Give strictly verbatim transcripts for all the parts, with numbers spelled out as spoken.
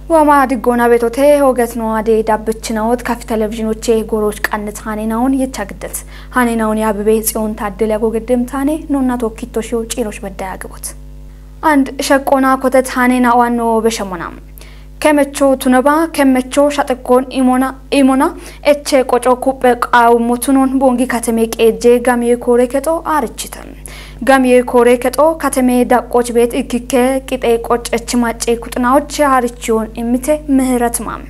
Wama diggoona beetote hoogatno ade dabbichinawot kafi televizhinoche goroch qannit hanenawon yicha giddit. Hanenawon yabebe Tsiyoon Taaddile yago giddimtaane nonna tokkitto shiyo ciiroch bedda yaagibot. And shaqqoona kotet hanena waanno beshemona. Kemecho tuneba, kemecho shaxikkon imona, imona, eche qoco kuppe qawu motunon Bongi kateme qeejje gamye koore kexo aarichite. Gamye koore kexo kateme daqqoch beet ikkikke qixee qoccech macce kuxinawoch haarichiyon immite Mihiret Maam.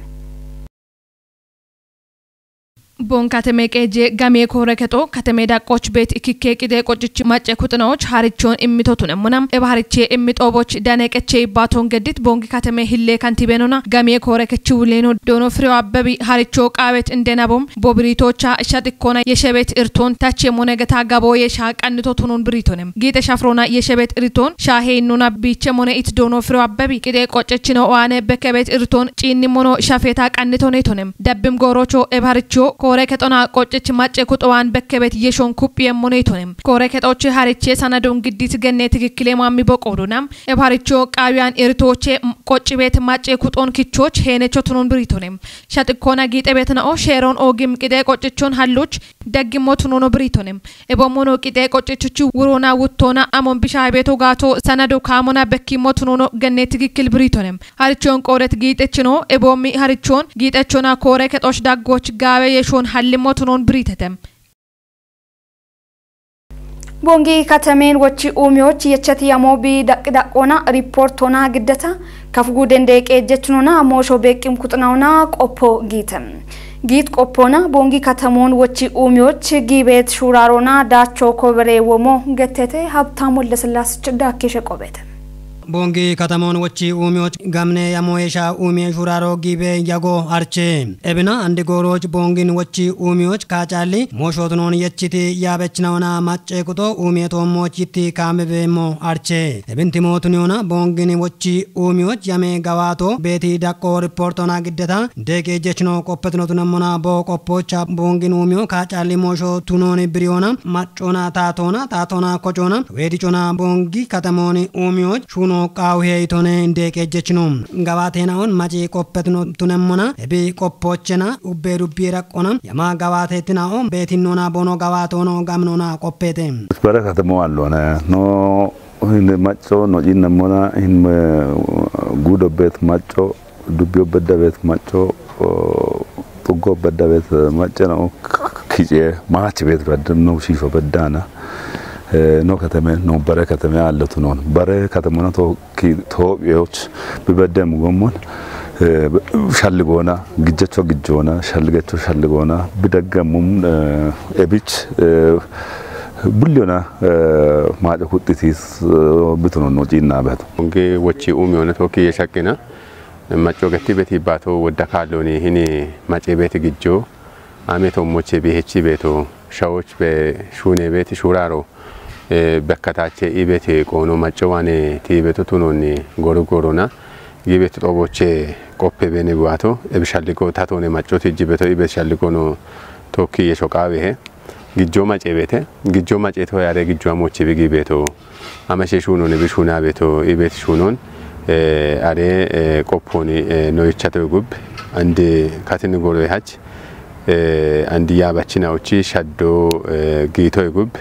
Bon kateme qeejje gamye koore kexo kateme daqqoch beet ikkikke qixee qoccech macce kuxinawoch haarichiyon immito tunemona. Eba haariche immixooboch dane qeche ibbaaton geddit Bongi kateme hille kantibenona gamye koore kechi wuleno Doono Firew Abbebi haaricho qaawet indenabom bobiritocha shaxikkona yeshebet irton tache monegeta gabo yesha qannito tunon biritonem. Giite shafrona yeshebet irton shahe innona biiche mone it Doono Firew Abbebi qixee qoccechino waane bekkebet irton ciinni mono shafeta qannito netonem. Dabbim goorocho eb haaricho koore kexona qoccech macce kuxowan bekkebet yeshon kuppiyem monetonem. Koore kexoche haariche sanadon giddit genne tikikkile maammi boqoodona. Eb haaricho qaawiyan iritoche qoccibet macce kuxon kichoch heenecho tunon biritonem. Shaxikkona giixebet na'o sheeron oogim qixee qoccechon halloch daggimmo tunono biritonem. Ebo mono qixee qoccechich wurona wuttona amon bisha beto gaato sanado kaamona bekkimmo tunono genne tikikkil biritonem. Haarichon qoodet giixechino, ebo mi haarichon giixechona koore kexoch daggoch gaawe yeshon hallimmo tunon biritetem. Bongi katemen wochi uumiyoch yecheti yamo bi daq-, daqqona riportona giddeta kafugu dende qeejjechinona moosho beeqqim kuxinawona qoppo giite. Giit qoppona Bongi katemon wochi uumiyoch giibeet shuurarona daacho kobere womo gettete Habtaam Woldesillaasechi daakkishe qobete. Bongi katemon wochi uumiyoch gamne yamo yesha uumiye shuuraro giibe yago arche. Ebina andi gooroch Bongin wochi uumiyoch kaacalli moosho tunon yechiti yaabechinawona macce kuxo uumiye toommoch yitti kaame beemmo arche. Ebintimo tuniyona Bongin wochi uumiyoch yame gawaato beeti daqqo riportona giddeta deeqe jechino qoppetino tunemmona bo qoppocha Bongin uumiyo kaacalli moosho tunoni biriyona maccona taatona, taatona kocona, weedicona Bongi katemoni uumiyoch shuuno qaawu heeyitone deeqe jechino. Gawaatenaon maci qoppetino tunemmona, ebi qoppochena ubbe dubbi raqqona, yama gawaatetinao beetinnona bono gawaatono gaminona qoppete. Bare katemo allona, no, hin macco, no cinnemmona, hin, eh, guudo beet macco, dubbiyo bedda beet macco, o, xuggo bedda beet maccena, o, k-, kice, maachi beet bedda, no, shiisho beddana. Eh, no kateme, no bare kateme allotu non. Bare katemona to ki-, Toophiyoch bi beddem gommon, eh, shalligoona, gijjecho gijjoona, shalligecho shalligoona, bi daggamum, eh, ebich, eh, bulliyona, eh, maaco kuxxitis, eh, bituno no ciinna beto. Onge wochi uumiyona tokki yeshaqqina, macco getti beti baato wodda kaalloni hini mace beti gijjo, Ame toommoche bihechi beeto, shawoch be shuune beeti shuuraro, eh, bekkatache i beeti qoono macco waane ti beeto tunonni goru gorona, gi beeti xooboche qoppe bene buato, ebi shalligo tatone macco tijji beeto i beeti shalligo no tokki yesho qaawehe, gijjo mace beete, gijjo mace to yare gijjo amoche bigi beeto, Ameshe shuunon ebi shuuna beeto, i beeti shuunon, eh, are, eh, qopponi, eh, no yichate gub, andi katin goro hach, eh, andi yaabachina uchi shaddo, eh, giito gub,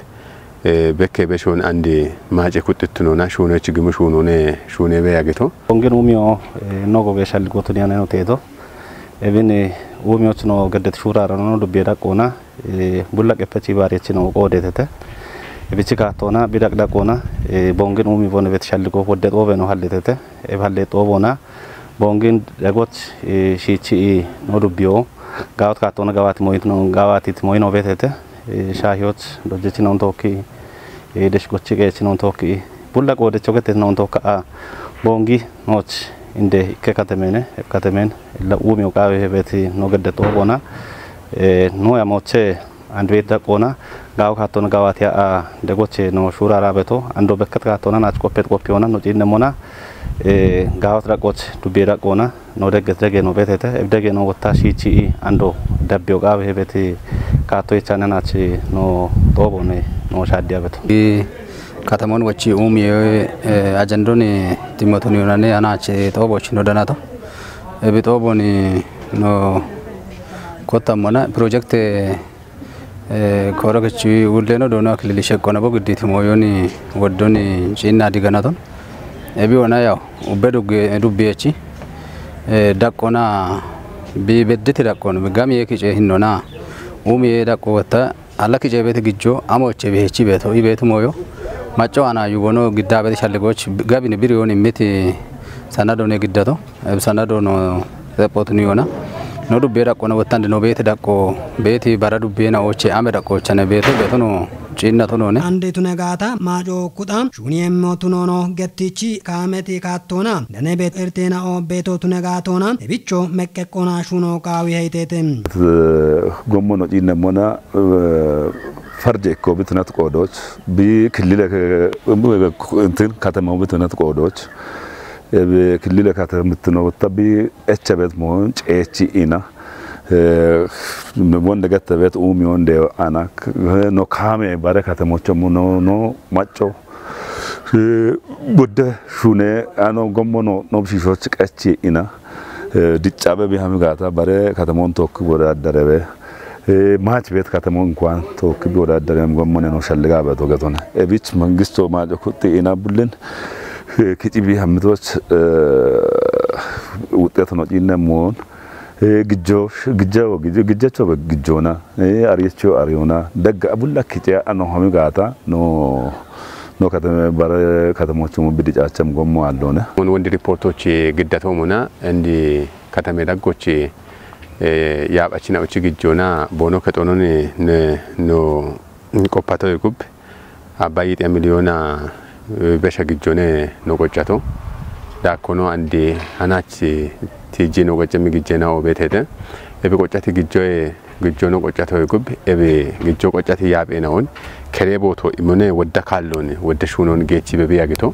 eh, bekke be shuun andi maace kuxxittunona shuuno ichi gimu shuunone shuune be yagito. Ongen umiyo, eh, no goge shalli gotuni ane no teeto. Ebin, eh, umiyoch no geddet shuurara no dubbe daqqona. Eh, bulla qeppechi baariyachino qoodetete. Ebichi kaattoona, bidaq daqoona, eh, bongin uumi bone bet shalligo wodde xoobe no halletete. Eb halle xooboona, bongin dagot, eh, shiichi i no dubbiyo. Gaawot kaattoona gawaati moyit no, gawaatit moyi no betete. Eh, shaahiyot dojjechi non tookki, eh, desh gochi qeechi non tookki. Bulla qoodecho getet non tookka a. Bongi nooch inde ikke katemene, eb katemen, illa uumiyo qaawe hebeti no gedde xooboona. Eh, no yamoche, And beet daqqoona, gaawo kaattoona gawaatiya a degoche no shuurara beto, ando bekket kaattoona naach qoppet qoppiyoona, no ciinne mona, eh, gaawot daqqoch dubbe daqqoona, no degget dege no betete, eb dege no wotta shiichi i ando dabbiyo qaawe hebeti kaatto yichane naach no xoobone no shaaddiya beto. I katamon wochi umiye, eh, ajandoni timotoni yonane anache xooboch no danato. Ebi xooboni no kottammona pirojekte, eh, kooro kechi wulleno doono akilili sheqqona bo gidditi mooyoni woddoni ciinna diganaton. Ebi ona yaw ubbe dugge-, dubbiyechi, eh, daqqona bi bedditi daqqon bi gami ye kice hinnona umi ye daqqo wotta alla kice beeti gijjo amoche beechi beeto i beeti mooyo macco ana yugono gidda beeti shalligoch gabini biri yoni miti sanadone giddato. Ebi sanado no xephotu ni yona. No dubbe daqqo no wottande no beeti daqqo beeti bara dubbe na oche ame daqqo chane beeto beeto no ciinna to none. Ande tune gaata maaco kuxa shuni emmo tunono gettichi kaameti kaattona dane beet ertena o beeto tune gaatona ebicho meqqeqqona shuno qaawi heitete. Gommo no ciinne mona, eh, farje ikko bitinat qoodoch, bi killile ke-, entin katamaw bitinat qoodoch, eh, bi killile katamittino wotta bi echa bet mo ceechi ina, eh, wonde gatta bet umi wonde ana, eh, no kame bare katamocho mo no, no macco, eh, budde shune ano gommo no, no bishishoch qachi ina, eh, diccabe bi hami gata bare katamon tokki wodaddarebe. Eh, maach bet katamon kwan tokki bi wodaddarem gommone no shalliga beto getone. Ebich mangisto maaco kutti ina bullin, eh, kici bi hamitoch, eh, wuxxeto no ciinne moon. Eh, gijjo, gijjo, gijjo, gijjecho be gijjona. Eh, ariyecho ariyona. Dagga abulla kice ano hami gata no, no katame bare katamochu mo bidi cacham gommo allone. Mon wondi riportochi giddatomona indi katame daggochi, eh, yaabachina uchi gijjona bono kexononi ne, no qophato gubbe. Abba yixe miliyona, eh, besha gijjone no qoccato. Dakkono andi hanachi tiji no qoccami gijjena obetete. Ebi qoccati gijjoe, gijjo no qoccato gubbe. Ebi gijjo qoccati yaabena on. Kere boto imone wodda kallon, wodda shunon gechi bebi yagito.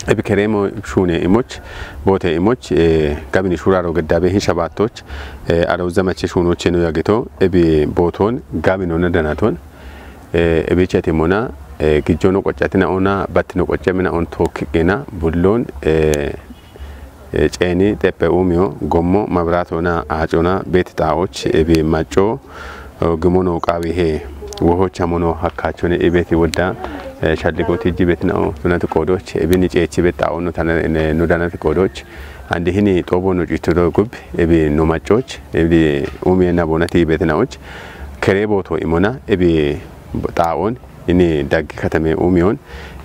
Ebi kere mo shune imoch, bote imoch, eh, gabini shuraro geddabe hin shabattoch, eh, aro zamache shunoche no yagito. Ebi boton gabino na danaton. Eh, ebicheti mona, eh, gijjo no qoccatina ona, batti no qoccamina on tokki gena, bullon, eh, eh, ceeni, xeppe umiyo, gommo, mabratona, acona, beti xaoch, ebi macco, o, gimono qawi he, wohocha mono hakkachone, ebeti wodda, eh, shalligoti jibetina o, tunati qodoch, ebini ceechi bet xaono tana, ne, no danati qodoch, andi hini xobo no citto gub, ebi no maccoch, ebi umiye na bonati betina och, kere boto imona, ebi xaon, ini daggi katame umiyon,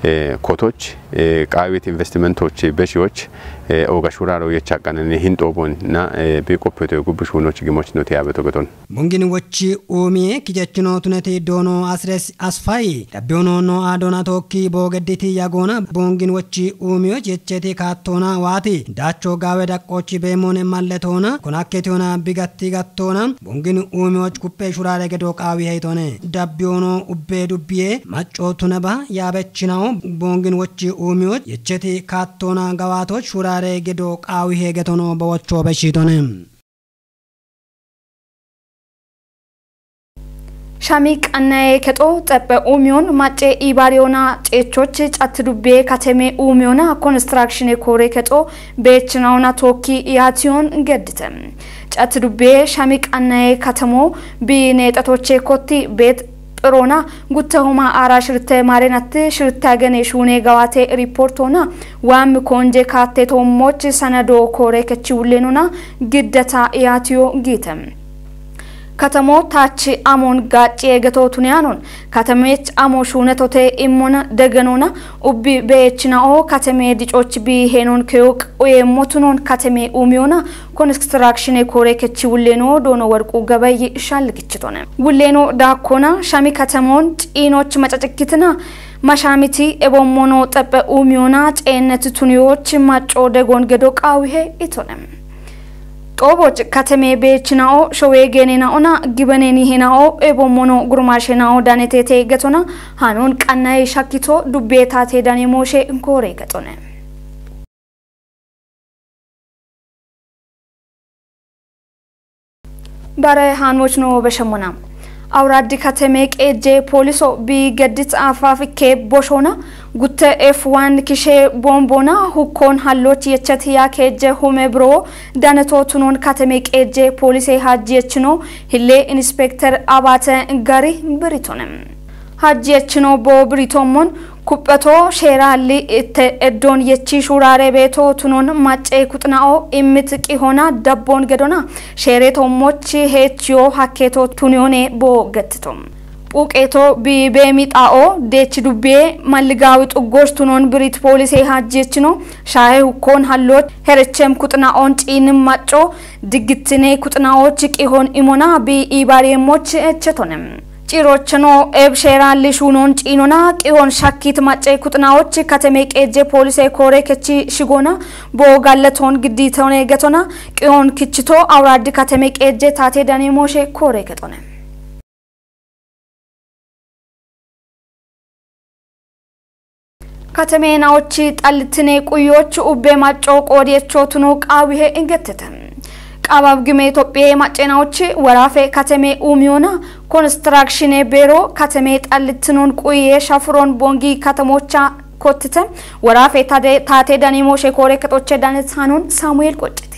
eh, kotoch, eh, qawit investmentoch, beshiyoch, eh, oga shuraro yechaqanani hin xobon na, eh, bi qoppeto gubbi shunoch gimoch no tiyabeto geton. Bongin wochi umiye kijechino tuneti dono asres asfai. Dabbiyono no adona tokki bogedditi yagona bongin wochi umiyo jecheti kattona wati. Dacho gawe daqqochi bemone malletona, konakketona bigatti gattona, bongin umiyoch kuppe shurare gedo qawi heitone. Dabbiyono ubbe dubbiye, macco tunaba, yabechinao, bongin wochi umiyoch, yecheti kattona gawato shurare gedo qawi he getono bawocho beshitone. Shami qannaye kexo xeppe umiyon macce ibariyona ceechoch cat dubbe kateme umiyona konstrakshine kore kexo beechinawona tokki iyatiyon geddite. Cat dubbe shami qannaye katemo bi neexatoche kotti beet phirona guttahuma ara shirte marenatti shirte agene shuune gawate riportona waam konje katte tommoch sanado kore kechi wullenona giddata iyatiyo giite. Katamo tachi amon gaacci egeto tuniyanon, katamech amo shuunetote immona degenona ubbi beechinao katame dicoch bi henon keyo uye motunon katame umiyona konstrakshine kore kechi wulleno doono worqu gabayyi shalgichitone. Wulleno daakkona shami katamon ciinoch macacikitina mashamiti ebommono xeppe umiyona ceennet tuniyoch macco degon gedo qaawihe itone. Xooboch katame beechinao showe geenena'ona gibeneni henao ebommono gurmashenao danetete getona hanon qannaye shakkito dubbe tate dane mooshe koore getone. Bare hanmoch no beshemona. Awuraaddi kateme qeejje pooliso bi geddit afafikke boshona gutte F one kishe bombona hukkon halloch yechet ya keejje hume bro daneto tunon kateme qeejje poolise hajji yechino hille inspekter Abate gari biritone. Hajji yechino bo biritommon kupheto sheeraalli itte eddon yechi shuuraare beeto tunon macce kuxna'o immit qihona dabbon gedona sheere tommochi heechiyo hakkeeto tuniyoone boo gettito. Phuuqeeto biibee mixaa'o deechi dubbiyee malligaawi xuggosh tunon birit poolise hajji yechino shaahe hukkoon halloch herechem kuxna'on ciinim macco diggittine kuxna'och qihon imona bi iibaariyemoch echetone. Cirocheno eb sheeraalli shuunon ciinona qihon shakkit macce kuxna'och kateme qeejje poolise koore kechi shigona boo gallaton gidditone getona qihon kichito awuraaddi kateme qeejje taate danemooshe koore kexone. Kateme naochi xallitine quyoch ubbe macco qoodiyecho tuno qaawihe ingettete. Qaabab gime Itophiye macce naochi woraafe kateme uumiyona konstrakshine beero kateme xallitinon quye shafuron bongi katamocha kottite woraafe tade taate danemooshe koore kexoche danet hanon Samuel Qoccete.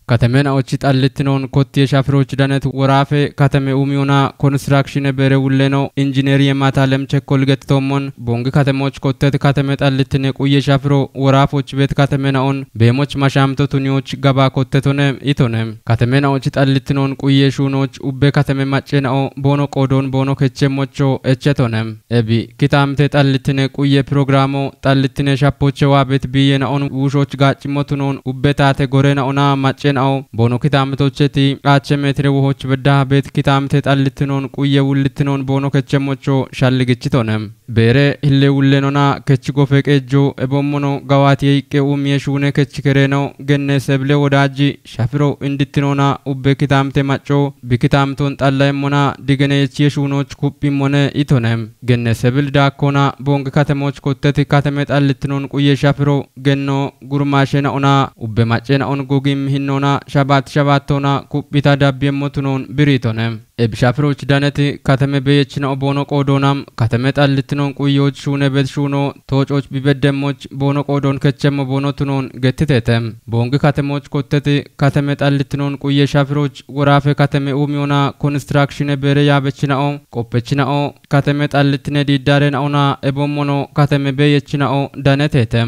Kateme naochi xallitinoon kottiye shafiroch danet woraafe kateme uumiyona konstrakshine beere wulleno injineeriye Maatalem Chekkol gettitommon bongi katemoch kottet kateme xallitine quye shafiro woraafoch beet kateme naon beemoch mashaamto tuniyoch gaba kottetone itone. Kateme naochi xallitinoon quye shuunoch ubbe kateme macce nao boono qoodon boono kechemmocho echetone. Ebi kitaamte xallitine quye pirogiraamo xallitine shapoche waabet biye naon wuushoch gaaccimmo tunon ubbe taate gore naona macce nao boono kitaamtocheti qaache meetire wohoch beddaha beet kitaamte xallitinon quye wullitinon boono kechemmocho shalligichitone. Beere hille wullenona kech gofe qeejjo ebommono gawaatiye iqqe uumiye shuune kech kereeno genne sebile wodaajji shafiro indittinona ubbe kitaamte macco bi kitaamton xalla emmona digene yechiye shuunoch kuphimmone itone. Genne sebil daakkona bongi katemoch kotteti kateme xallittinon quye shafiro genno gurmaashe naona ubbe macce naon gogim hinnona shabaat shabaattona kuphita dabbiemmo tunon biritone. Eb shafiroch daneti kateme beyechina'o boono qoodonam kateme xallittinon quyoch shuune bet shuuno toococh bibeddemmoch boono qoodon kechemmo boono tunon gettitete. Bongi katemoch kotteti kateme xallittinon quye shafiroch woraafe kateme uumiyona konstrakshine beere yaabechina'o qoppechina'o kateme xallittine diiddaare naona ebommono kateme beyechina'o danetete.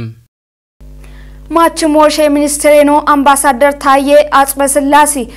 Maachimooshe ministereno Ambaasaadder Taayyee Atsbesillaasi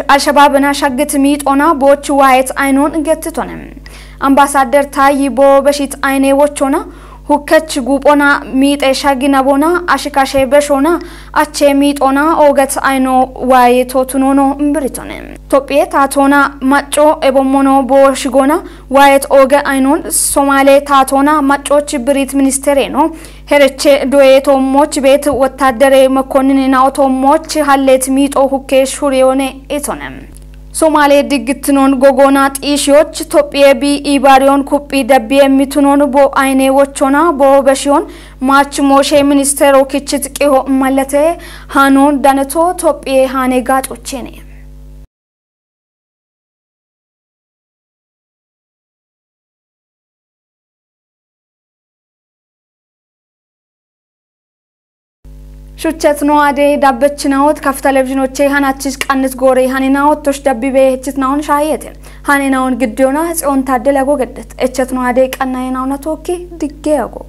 Alshabaabena shaggit miixoona boochi waayet ayinoon gettitone. Ambaasaadder Taayyi boo beshit ayine wochoona hukkech guuphoona miixe shaggi naboona ashikashe beshoona achee miixoona ooget ayino waayeto tunoono biritone. Tophiye taatoona macco ebommono boo shigoona waayet ooge ayinoon Somaale taatoona maccochi birit ministereno hereche doye toommoch beet wottadere mekkonnin na'o toommoch hallet miixo hukke shuriyoone itone. Somaale diggittinoon gogoona xiishiyoch Tophiye bi ibaariyoon kuphi dabbiye mitunoon bo ayine wochoona bo beshiyoon maach mooshe ministero kichit qiho mallate haanoon daneto Tophiye haane gaaxochene. Shuchet no ade dabbechinawot kaf televizhinoche hanachis qannis gore haninawot tosh dabbibe hechitnawon shayete. Haninawon giddiyona Tsiyon Taddele ago geddet. Echet no ade qannayenawona tookki digge ago.